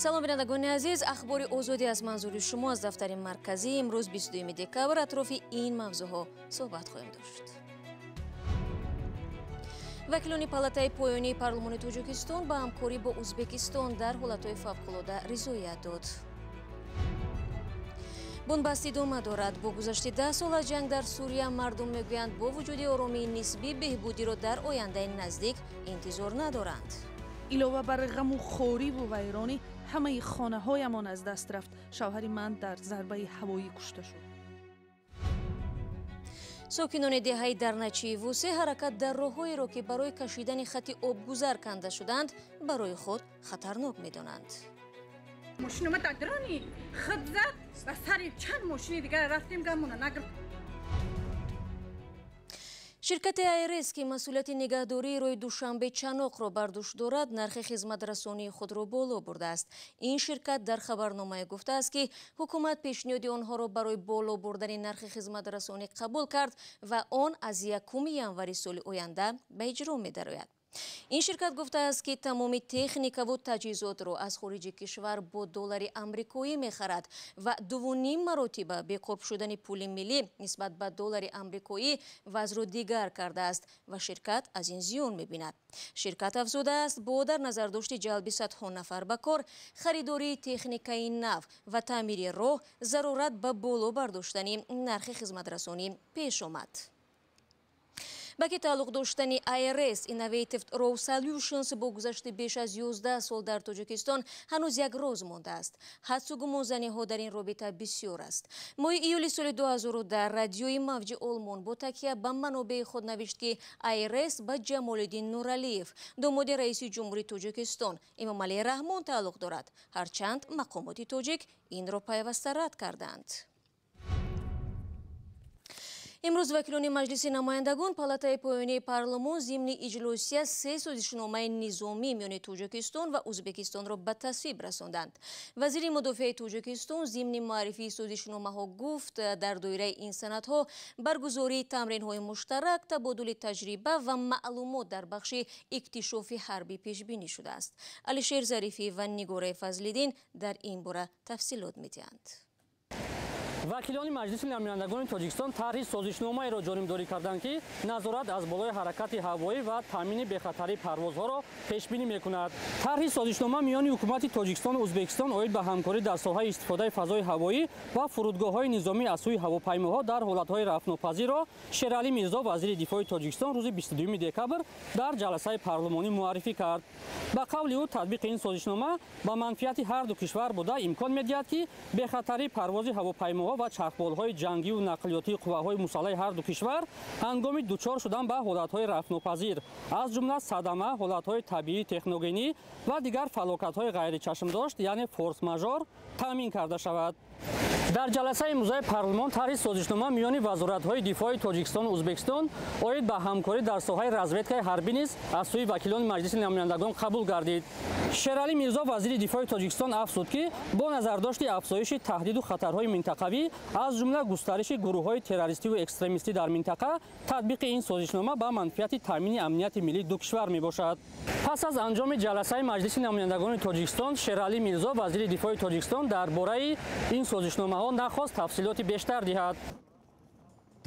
Салом, бинандагони азиз. Ахбори Озодӣ аз манзури шумо аз дафтари марказӣ. Имрӯз, 22 декабр, атрофи ин мавзӯъҳо суҳбат хоҳем дошт. Вакилони палатаи поёнии парлумони Тоҷикистон ба ҳамкорӣ бо Ӯзбекистон дар ҳолатҳои фавқулода ризоят дод. Бунбаст идома дорад. Бо гузашти 10 сол аз ҷанг дар Сурия, мардум мегӯянд, бо вуҷуди оромии нисбӣ, беҳбудиро дар ояндаи наздик интизор надоранд. Илова бар ғаму хориву вайронӣ, ҳамаи хонаҳоямон аз даст рафт. Шавҳари ман дар зарбаи ҳавоӣ кушта шуд. Сокинони деҳаи Дарначии Вусе ҳаракат дар роҳҳоеро, ки барои кашидани хати обгузар канда шуданд, барои худ хатарнок медонанд. Мошин омад, дрони худ зад ба сари чанд мошини дигар. Рафтем, гамона нагирифт. Ширкати АйРС, ки масъулияти нигаҳдории роҳи Душанбе Чаноқро бар дӯш дорад, нархи хизматрасонии худро боло бурдааст. Ин ширкат дар хабарномае гуфтааст, ки ҳукумат пешниҳоди онҳоро барои боло бурдани нархи хизматрасонӣ қабул кард ва он аз 1 январи соли оянда ба иҷро медарояд. Ин ширкат гуфтааст, ки тамоми техникаву таҷҳизотро аз хориҷи кишвар бо доллари амрикоӣ мехарад ва дувуним маротиба беқурб шудани пули миллӣ нисбат ба доллари амрикоӣ вазъро дигар кардааст ва ширкат аз ин зиён мебинад. Ширкат афзудааст, бо дар назардошти ҷалби садҳо нафар ба кор, харидории техникаи нав ва таъмири роҳ, зарурат ба боло бардоштани нархи хизматрасонӣ пеш омад. Ба ки тааллуқ доштани IRS Innovative Road Solutions бо гузашти беш аз 11 сол дар Тоҷикистон ҳанӯз як роз мондааст. Ҳадсу гумонзаниҳо дар ин робита бисёр аст. Моҳи июли соли 2010 радиои Мавҷи Олмон бо такя ба манобеи худ навишт, ки IRS ба Ҷамолиддин Нуралиев, домоди раиси ҷумҳури Тоҷикистон Эмомалӣ Раҳмон, тааллуқ дорад, ҳарчанд мақомоти тоҷик инро пайваста рад карданд. Имрӯз вакилони Маҷлиси намояндагон, палатаи поёнии парлумон, зимни иҷлосия се созишномаи низомӣ миёни Тоҷикистон ва Ӯзбекистонро ба тасвиб расонданд. Вазири мудофиаи Тоҷикистон зимни муаррифии созишномаҳо гуфт, дар доираи ин санадҳо баргузории тамринҳои муштарак, табодули таҷриба ва маълумот дар бахши иктишофи ҳарбӣ пешбинӣ шудааст. Алишер Зарифӣ ва Нигораи Фазлиддин дар ин бора тафсилот медиҳанд. Вакилони Маҷлиси намояндагони Тоҷикистон тарҳи созишномаеро ҷонибдорӣ карданд, ки назорат аз болои ҳаракати ҳавоӣ ва таъмини бехатарии парвозҳоро пешбинӣ мекунад. Тарҳи созишнома миёни ҳукумати Тоҷикистону Ӯзбекистон оид ба ҳамкорӣ дар соҳаи истифодаи фазои ҳавоӣ ва фурудгоҳҳои низомӣ аз сӯи ҳавопаймоҳо дар ҳолатҳои рафтнопазирро Шералӣ Мирзо, вазири дифои Тоҷикистон, рӯзи 22 декабр дар ҷаласаи парлумонӣ муаррифӣ кард. Ба қавли ӯ, татбиқи ин созишнома ба манфиати ҳарду кишвар буда, имкон медиҳад, ки бехатарии парвози ҳавопаймоҳо ва чархболҳои ҷангиву нақлиётии қувваҳои мусаллаҳи ҳарду кишвар ҳангоми дучор шудан ба ҳолатҳои рафтнопазир, аз ҷумла садама, ҳолатҳои табиии техногенӣ ва дигар фалокатҳои ғайричашмдошт, яъне форс-мажор, таъмин карда шавад. Дар ҷаласаи имрӯзаи парлумон тарҳи созишнома миёни вазоратҳои дифои Тоҷикистону Ӯзбекистон оид ба ҳамкорӣ дар соҳаи разведкаи ҳарбӣ низ аз сӯи вакилони Маҷлиси намояндагон қабул гардид. Шералӣ Мирзо, вазири дифои Тоҷикистон, афзуд, ки бо назардошти афзоиши таҳдиду хатарҳои минтақавӣ, аз ҷумла густариши гурӯҳҳои террористиву экстремистӣ дар минтақа, татбиқи ин созишнома ба манфиати таъмини амнияти миллии ду кишвар мебошад. Пас аз анҷоми ҷаласаи Маҷлиси намояндагони Тоҷикистон, Шералӣ Мирзо, вазири дифои Тоҷикистон, дар бораи ин созишномаҳо нахост тафсилоти бештар диҳад.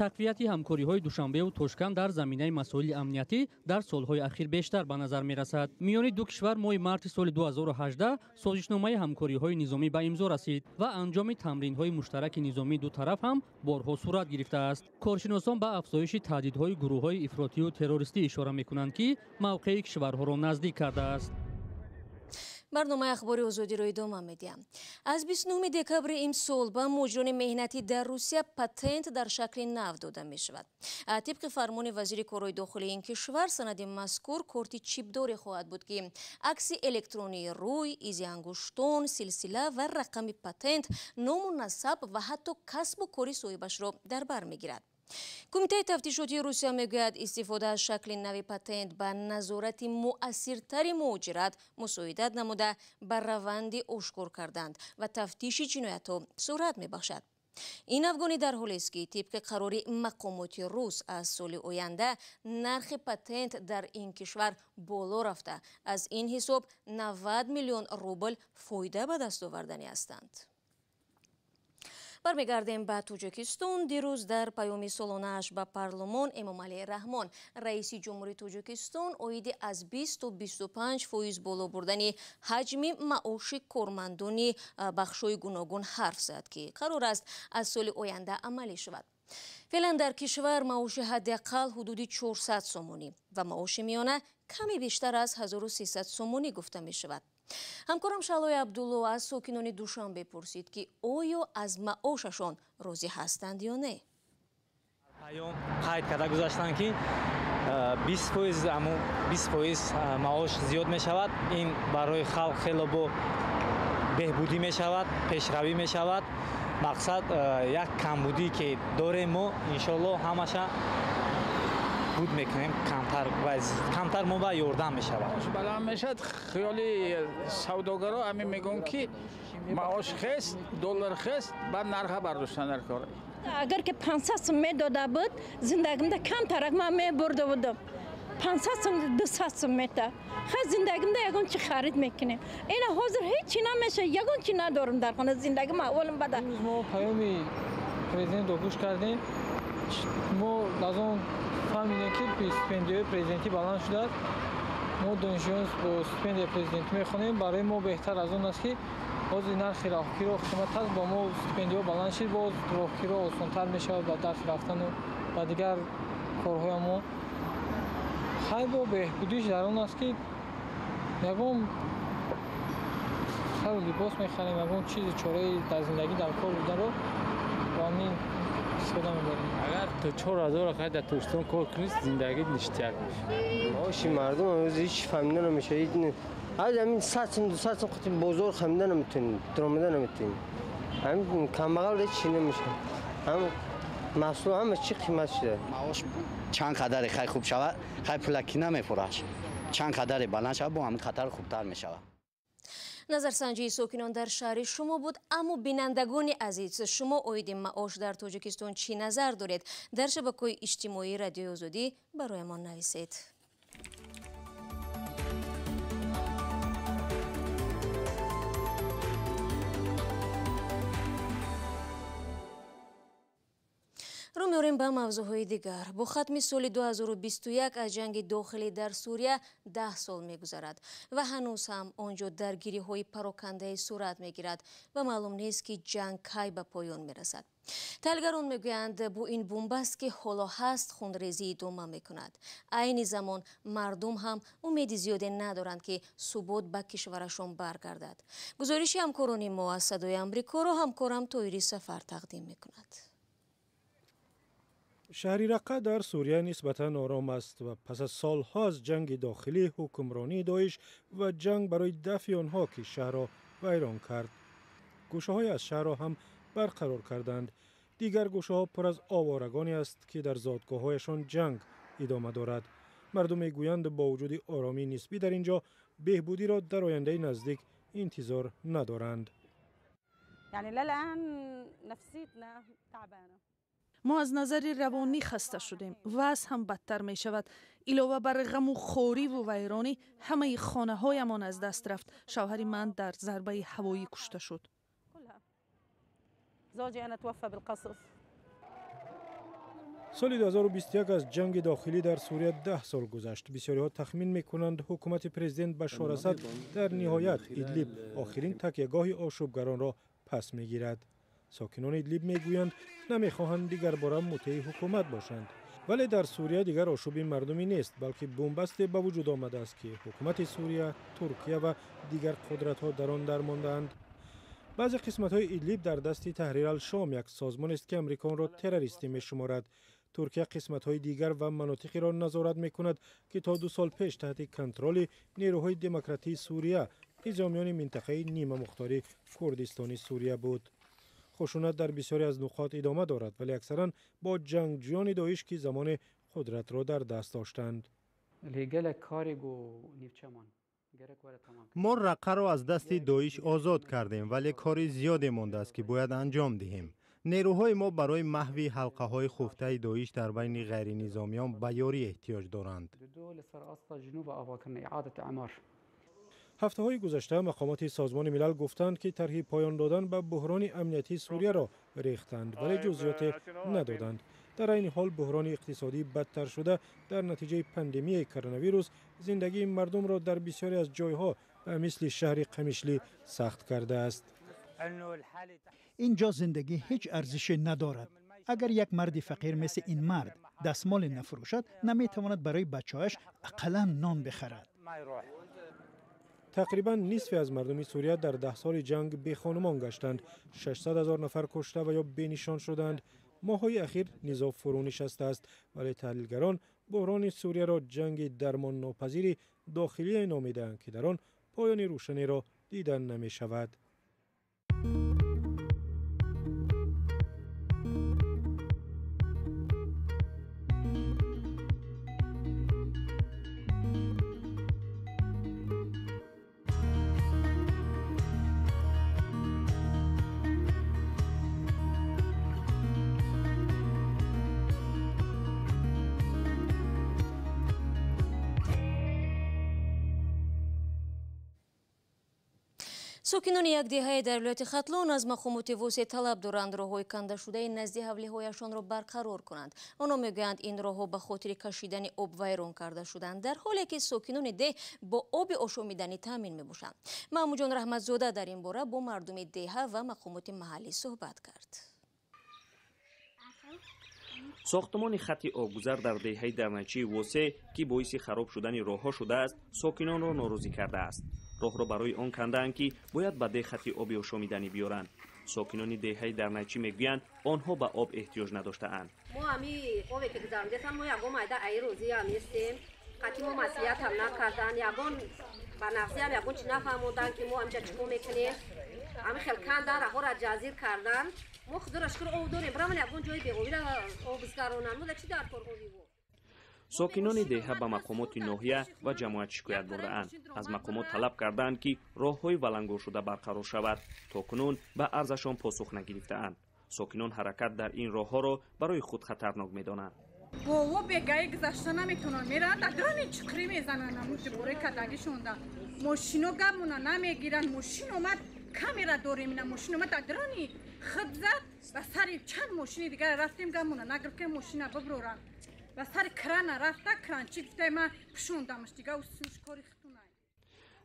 Тақвияти ҳамкориҳои Душанбеву Тошканд дар заминаи масоили амниятӣ дар солҳои ахир бештар ба назар мерасад. Миёни ду кишвар моҳи марти соли 2018 созишномаи ҳамкориҳои низомӣ ба имзо расид ва анҷоми тамринҳои муштараки низомии ду тараф ҳам борҳо сурат гирифтааст. Коршиносон ба афзоиши таҳдидҳои гурӯҳҳои ифротию террористӣ ишора мекунанд, ки мавқеи кишварҳоро наздик кардааст. Барномаи Ахбори Озодиро идома медиҳам. Аз 29 декабри имсол ба муҳоҷирони меҳнатӣ дар Русия патент дар шакли нав дода мешавад. Тибқи фармони вазири корҳои дохилии ин кишвар, санади мазкур корти чипдоре хоҳад буд, ки акси электронии рӯй, изи ангуштон, силсила ва рақами патент, ному насаб ва ҳатто касбу кори соҳибашро дар бар мегирад. Кумитаи тафтишотии Русия мегӯяд, истифода аз шакли нави патент ба назорати муассиртари муҳоҷират мусоидат намуда, ба раванди ошкор карданд ва тафтиши ҷиноятҳо суръат мебахшад. Ин афгонӣ дар ҳолест, ки тибқи қарори мақомоти рус аз соли оянда нархи патент дар ин кишвар боло рафта, аз ин ҳисоб 90 миллион рубл фоида ба даст оварданӣ ҳастанд. Бармегардем ба Тоҷикистон. Дирӯз дар паёми солонааш ба парлумон Эмомалӣ Раҳмон, раиси ҷумҳури Тоҷикистон, оиди аз 20 то 25% боло бурдани ҳаҷми маоши кормандони бахшҳои гуногун ҳарф зад, ки қарор аст аз соли оянда амалӣ шавад. Феълан дар кишвар маоши ҳадди ақал ҳудуди 400 сомонӣ ва маоши миёна каме бештар аз 1300 сомонӣ гуфта мешавад. Ҳамкорам Шаҳлои Абдулло аз сокинони Душанбе пурсид, ки оё аз маошашон розӣ ҳастанд ё не. Паём қайд карда гузаштанд, ки 20% маош зиёд мешавад. Ин барои халқ хело бо беҳбудӣ мешавад, пешравӣ мешавад. Мақсад як камбудӣ ки дорем мо, иншоалло ҳамаша буд мекунем, камтар ва камтар мо ба ёрдам мешавад. Баланд мешавад. Хиёли савдогаро ҳамин мегӯям, ки маош хест, доллар хест, баъд нарха бардоштан дар кор. Агар ки 500 сум медода буд, зиндагимда камтарак ман мебурда будам. 500 сум, 200 сум мета. Хай, зиндагимда ягон чи харид мекунем. Ина ҳозир ҳеҷ чи намеша, ягон чи надорам дар хона, зиндагим аҳволим бада. Имрӯз мо паёми президентро гӯш кардем. Мо аз он фаҳмидем, ки стипендияҳои президентӣ баланд шудааст. Мо донишҷӯён бо стипендияи президентӣ мехонем. Барои мо беҳтар аз он аст, ки ҳозир нархи роҳкиро қимат аст, бо мо стипендияҳо баланд шид, боз роҳкиро осонтар мешавад ба дарс рафтану ба дигар корҳои мо. Хай, бо беҳбудиш дар он аст, ки ягон сару либос мехарем, ягон чизи чораи дар зиндагӣ дар кор буданро бо ҳамин истифода мебарем. Агар то 4000 хай дар Тоҷикистон кор кунӣ, зиндагит ништяк мешавад. Маоши мардум ҳанӯз ҳеҷ фаҳмида намешавад. Аз ҳамин 100 сум, 200 сум қути бозор хамида наметавонем, даромада наметавонем. Ҳамин камбағал ҳеҷ чи намешавад. Ҳам маҳсул, ҳама чи қимат шуда. Маош чанд қадаре хай хуб шавад, хай пулакӣ намефурӯш. Чанд қадаре баланд шавад, бо ҳамин қатар хубтар мешавад. Назарсанҷии сокинон дар шаҳри шумо буд. Аммо, бинандагони азиз, шумо оиди маош дар Тоҷикистон чӣ назар доред? Дар шабакаҳои иҷтимоии Радиои Озодӣ бароямон нависед. Рӯ меорем ба мавзӯъҳои дигар. Бо хатми соли 2021 аз ҷанги дохилӣ дар Сурия 10 сол мегузарад ва ҳанӯз ҳам он ҷо даргириҳои парокандаи сурат мегирад ва маълум нест, ки ҷанг кай ба поён мерасад. Таҳлилгарон мегӯянд, бо ин бунбаст, ки ҳоло ҳаст, хунрезӣ идома мекунад. Айни замон мардум ҳам умеди зиёде надоранд, ки субот ба кишварашон баргардад. Гузориши ҳамкорони мо аз Садои Амрикоро ҳамкорам Тоири Сафар тақдим мекунад. Шаҳри Рақа дар Сурия нисбатан ором аст ва пас аз солҳо аз ҷанги дохилӣ, ҳукмронии Доиш ва ҷанг барои дафъи онҳо, ки шаҳрро вайрон кард, гӯшаҳое аз шаҳрро ҳам барқарор карданд. Дигар гӯшаҳо пур аз оворагоне аст, ки дар зодгоҳҳояшон ҷанг идома дорад. Мардум мегӯянд, бо вуҷуди оромии нисбӣ дар ин ҷо беҳбудиро дар ояндаи наздик интизор надоранд. Мо аз назари равонӣ хаста шудем. Вазъ ҳам бадтар мешавад. Илова бар ғаму хориву вайронӣ, ҳамаи хонаҳоямон аз даст рафт. Шавҳари ман дар зарбаи ҳавоӣ кушта шуд. Соли 2021 аз ҷанги дохилӣ дар Сурия 10 сол гузашт. Бисёриҳо тахмин мекунанд, ҳукумати президент Башор Асад дар ниҳоят Идлиб, охирин такягоҳи ошӯбгаронро, пас мегирад. Сокинони Идлиб мегӯянд, намехоҳанд дигарбора мутеи ҳукумат бошанд. Вале дар Сурия дигар ошӯби мардумӣ нест, балки бунбасте ба вуҷуд омадааст, ки ҳукумати Сурия, Туркия ва дигар қудратҳо дар он дармондаанд. Баъзе қисматҳои Идлиб дар дасти Таҳрир ал-Шом, як созмонест, ки Амрико онро террористӣ мешуморад. Туркия қисматҳои дигар ва манотиқеро назорат мекунад, ки то 2 сол пеш таҳти контроли нерӯҳои демократии Сурия, низомиёни минтақаи нимамухтори Курдистони Сурия буд. Хушунат дар бисёре аз нуқот идома дорад, вале аксаран бо ҷангҷӯёни Доиш, ки замоне қудратро дар даст доштанд. Мо Раққаро аз дасти Доиш озод кардем, вале кори зиёде мондааст, ки бояд анҷом диҳем. Нерӯҳои мо барои маҳви ҳалқаҳои хуфтаи Доиш дар байни ғайринизомиён ба ёрӣ эҳтиёҷ доранд. Ҳафтаҳои гузашта мақомоти Созмони Милал гуфтанд, ки тарҳи поён додан ба буҳрони амниятии Сурияро рехтанд, вале ҷузъиёте надоданд. Дар айни ҳол буҳрони иқтисодӣ бадтар шуда, дар натиҷаи пандемияи коронавирус зиндагии мардумро дар бисёре аз ҷойҳо ба мисли шаҳри Қамишлӣ сахт кардааст. Инҷо зиндагӣ ҳеҷ арзише надорад. Агар як марди фақир мисли ин мард дастмоле нафурӯшад, наметавонад барои бачаҳояш ақаллан нон бихарад. Тақрибан нисфе аз мардуми Сурия дар 10 соли ҷанг бехонумон гаштанд. 600 ҳазор нафар кушта ва ё бенишон шуданд. Моҳҳои ахир низоъ фурӯ нишастааст, вале таҳлилгарон буҳрони Сурияро ҷанги дармоннопазири дохилие номидаанд, ки дар он поёни рӯшанеро дидан намешавад. Сокинони як деҳаи дар вилояти Хатлон аз мақомоти Восеъ талаб доранд роҳҳои кандашудаи назди ҳавлиҳояшонро барқарор кунанд. Онҳо мегӯянд, ин роҳҳо ба хотири кашидани об вайрон карда шуданд, дар ҳоле ки сокинони деҳ бо оби ошомиданӣ таъмин мебошанд. Маҳмудҷон Раҳматзода дар ин бора бо мардуми деҳа ва мақомоти маҳаллӣ суҳбат кард. Сохтмони хати обгузар дар деҳаи Дарначии Восеъ, ки боиси хароб шудани роҳҳо шудааст, сокинонро норозӣ кардааст. Роҳро барои он кандаанд, ки бояд ба деҳ хати оби ошомиданӣ биёранд. Сокинони деҳаи Дарначӣ мегӯянд, онҳо ба об эҳтиёҷ надоштаанд. Мо ҳами обе ки гузарондесам, мо ягон майда аи розиам нестем. Қати мо маслиҳатам накардан, ягон ба нағзиам ягон чи нафаҳмонданд, ки мо ҳамҷа чӣ кор мекунем. Ҳами хел кандан, раҳҳоро ҷазир кардан. Мо худоро шукр об дорем, бираван ягон ҷои беобира об бизгаронанд. Мо да чӣ дар кор оби во? Сокинони деҳа ба мақомоти ноҳия ва ҷамоат шикоят бурдаанд. Аз мақомот талаб кардаанд, ки роҳҳои валангоршуда барқарор шавад. То кунун ба арзашон посух нагирифтаанд. Сокинон ҳаракат дар ин роҳҳоро барои худ хатарнок медонанд. Бо бегаи гузашта наметавонанд, мераванд дар дрони чуқрӣ мезананд, ҳамун ҷубораи кардагишонда. Мошино гапмона намегиранд. Мошин омад, камера дорем, ина мошин омад дар дрони худ зад, ба сари чанд мошини дигар рафтем, гапмона нагирифт, ки мошина биброранд. Ба сари крана рафта, кранчи гуфта, ман пушондамаш, дига усуш кори хитунай.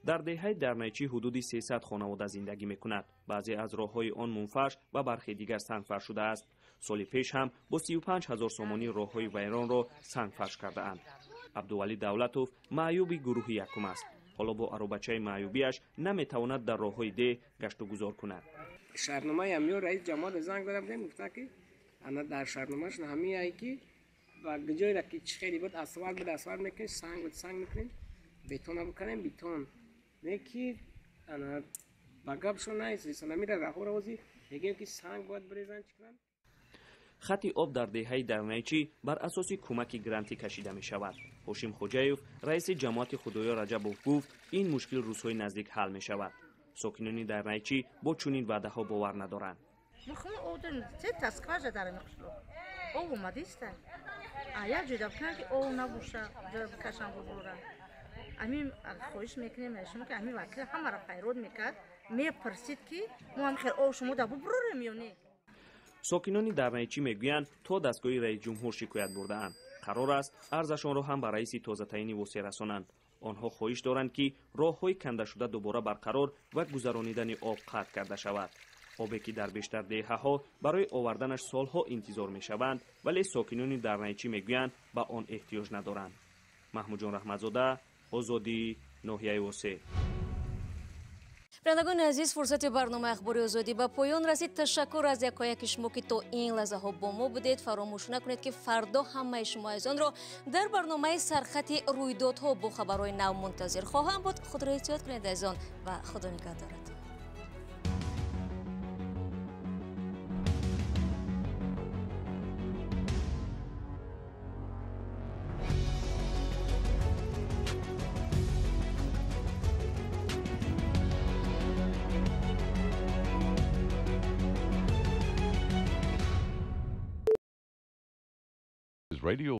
Дар деҳаи Дарнайчӣ ҳудуди 300 хонавода зиндагӣ мекунад. Баъзе аз роҳҳои он мунфарш ва бархе дигар сангфарш шудааст. Соли пеш ҳам бо 35 ҳазор сомонӣ роҳҳои вайронро сангфарш кардаанд. Абдувалӣ Давлатов маъюби гурӯҳи якум аст. Ҳоло бо аробачаи маъюбиаш наметавонад дар роҳҳои деҳ гаштугузор кунад. Шаҳрномаи ҳамиё раис ҷамоат занг зада будем, гуфта ки ана дар шаҳрномааш ҳамияе ки ва ҷойра ки чӣ хеле буд, асфалт буд, асфалт мекунем, санг буд, санг мекунем, бетона бикунем, бетон. Не ки ана ба гапшон наист, намира раҳоро ози мегӯем ки санг бояд бирезанд, чӣ кунанд. Хати об дар деҳаи Дарнайчӣ бар асоси кӯмаки грантӣ кашида мешавад. Ҳошим Хоҷаев, раиси ҷамоати Худоё Раҷабов гуфт, ин мушкил рӯзҳои наздик ҳал мешавад. Сокинони Дарнайчӣ бо чунин ваъдаҳо бовар надоранд. Об омадиста. Як ҷойда бикунанд, ки об набоша, ҷоя бикашанд, бубуранд. Ҳамин хоҳиш мекунем шумо, ки ҳамин вакил ҳамаро пайрод мекард, мепурсид, ки мо ҳам хел об шумо да бубурорем ё не. Сокинони Дарнайчӣ мегӯянд, то дастгоҳи раисҷумҳур шикоят бурдаанд. Қарор аст арзашонро ҳам ба раиси тозатаини Восеъ расонанд. Онҳо хоҳиш доранд, ки роҳҳои кандашуда дубора барқарор ва гузаронидани об қатъ карда шавад. Обе ки дар бештар деҳаҳо барои оварданаш солҳо интизор мешаванд, вале сокинони Дарнайчӣ мегӯянд, ба он эҳтиёҷ надоранд. Маҳмудҷон Раҳматзода, Озодӣ, ноҳияи Восеъ. Бинандагони азиз, фурсати барномаи Ахбори Озодӣ ба поён расид. Ташаккур аз якояки шумо, ки то ин лаҳзаҳо бо мо будед. Фаромӯш накунед, ки фардо ҳамаи шумо азизонро дар барномаи сархати рӯйдодҳо бо хабарҳои нав мунтазир хоҳам буд. Худро эҳтиёт кунед, азизон, ва худо нигаҳдоратон. Radio.